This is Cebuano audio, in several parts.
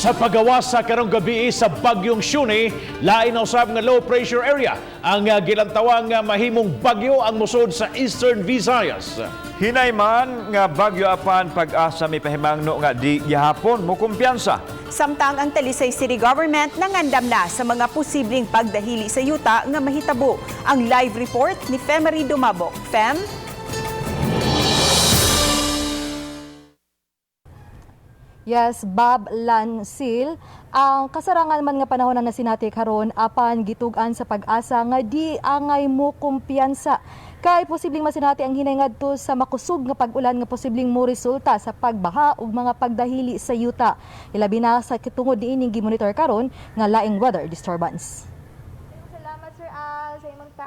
Sa pagawas sa karong gabi sa bagyong Siony, lain na usab nga low pressure area ang gilantawang mahimong bagyo ang musod sa Eastern Visayas. Hinay man nga bagyo, apan Pag-asa mipahimangno nga di gihapon mo kumpiyansa. Samtang ang Talisay City Government nangandam na sa mga posibleng pagdahili sa yuta nga mahitabo. Ang live report ni Femery Dumabok. Fem? Yes, Bob Lansil. Ang kasarangan man nga panahon na nasinati karon, apan gitug-an sa Pag-asa nga di angay mo kumpiyansa. Kay posibleng masinati ang hinay ngadto sa makusog nga pag-ulan nga posibleng mo resulta sa pagbaha ug mga pagdahili sa yuta. Ilabi na sa kitungod niining gimonitor karon nga laing weather disturbance.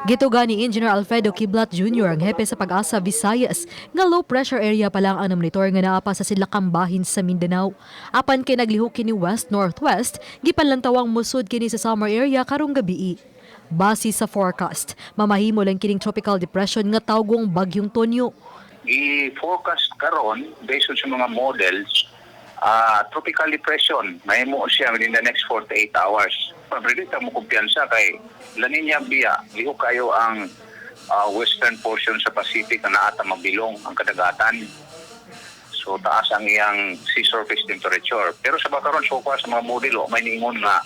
Gituga ni Engineer Alfredo Kiblat Jr., ang hepe sa Pag-asa Visayas, nga low pressure area pa lang ang monitor nga naa pa sa sidlakang bahin sa Mindanao. Apan kay naglihok kini west northwest, gipanlantawang musod kini sa Samar area karong gabii. Base sa forecast, mamahimo lang kining tropical depression nga tawgong Bagyong Tonyo. I-forecast karon based on sa mga models, tropical depression mahimo siya within the next 48 hours. Pero dili ta mo kumpiyansa kay La Nina biya, lihok kayo ang western portion sa Pacific na naata mabilong ang kadagatan. So taas ang iyang sea surface temperature. Pero sa bakaron, so far sa mga modelo, may niingon nga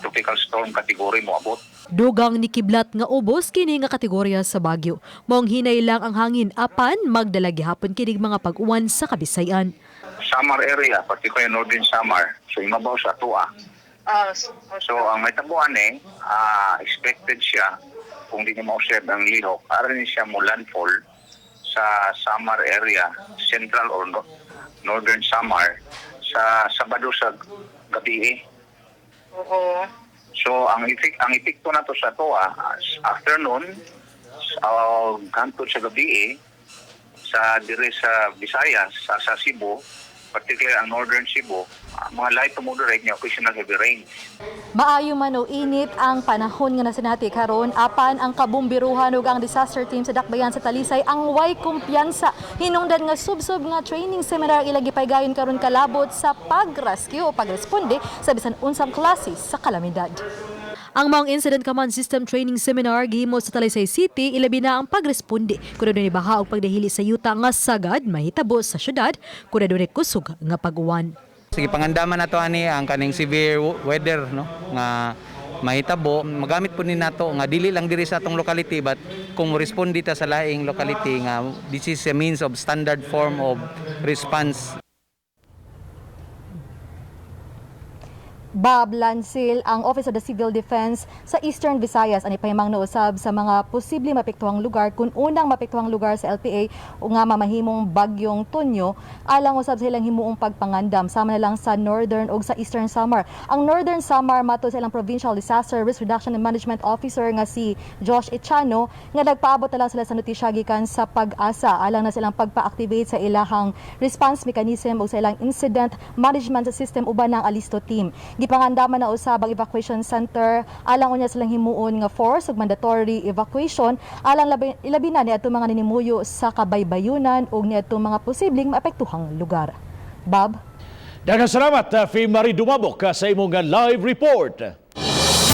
tropical storm category mo abot. Dugang ni Kiblat nga ubos kini nga kategorya sa bagyo. Maong hinay lang ang hangin, apan magdala gihapon kinig mga pag-uwan sa Kabisayan. Samar area, particularly Northern Samar, so imabaw sa atoa. So ang mahitabuan eh, expected siya kung di niya ma-observe ang lihok, aron ni siya mo landfall sa Samar area, central or northern Samar sa Sabado sa gabi eh. So ang epekto nato sa atoa afternoon hangtod sa gabi eh, sa dire sa Visayas, sa Cebu, particularly ang northern Cebu, mga light to moderate nga occasional heavy rain. Maayo man o init ang panahon nga nasinati karon, apan ang kabumbiruhan ug ang disaster team sa Dakbayan sa Talisay ang way kumpiyansa hinungdan nga subsob nga training seminar ilang gipaygayon karon kalabot sa pag-rescue o pagresponde sa bisan unsang klase sa kalamidad. Ang maong Incident Command System Training Seminar gihimo sa Talisay City, ilabi na ang pagresponde kung adunay baha og pagdahili sa yuta nga sagad mahitabo sa syudad kung adunay kusog nga pag-uwan. Sige, pangandaman nato ani ang kaning severe weather, no, nga mahitabo, magamit po ni nato nga dili lang diri sa atong locality, but kung mo-respond ta sa laing locality, nga this is a means of standard form of response. Bob Lansil, ang Office of the Civil Defense sa Eastern Visayas ani pahimangno usab sa mga posible mapektuhang lugar kung unang mapektuhang lugar sa LPA o nga mamahimong Bagyong Tonyo, alang usab sa ilang himuong pagpangandam sama na lang sa Northern ug sa Eastern Samar. Ang Northern Samar, matod sa ilang Provincial Disaster Risk Reduction and Management Officer nga si Josh Echano, nga nagpaabot na lang sila sa notisya gikan sa Pag-asa alang na silang pagpa-activate sa ilahang response mechanism ug sa ilang incident management system uban ng Alisto team. Gipangandaman na usab ang evacuation center alang unya silang himuon nga force ug mandatory evacuation alang ilabi na niadtong mga ninimuyo sa kabaybayunan ug niadtong mga posibleng maapektuhang lugar. Bob? Daghang salamat, Fe Marie Dumabok, sa imong live report.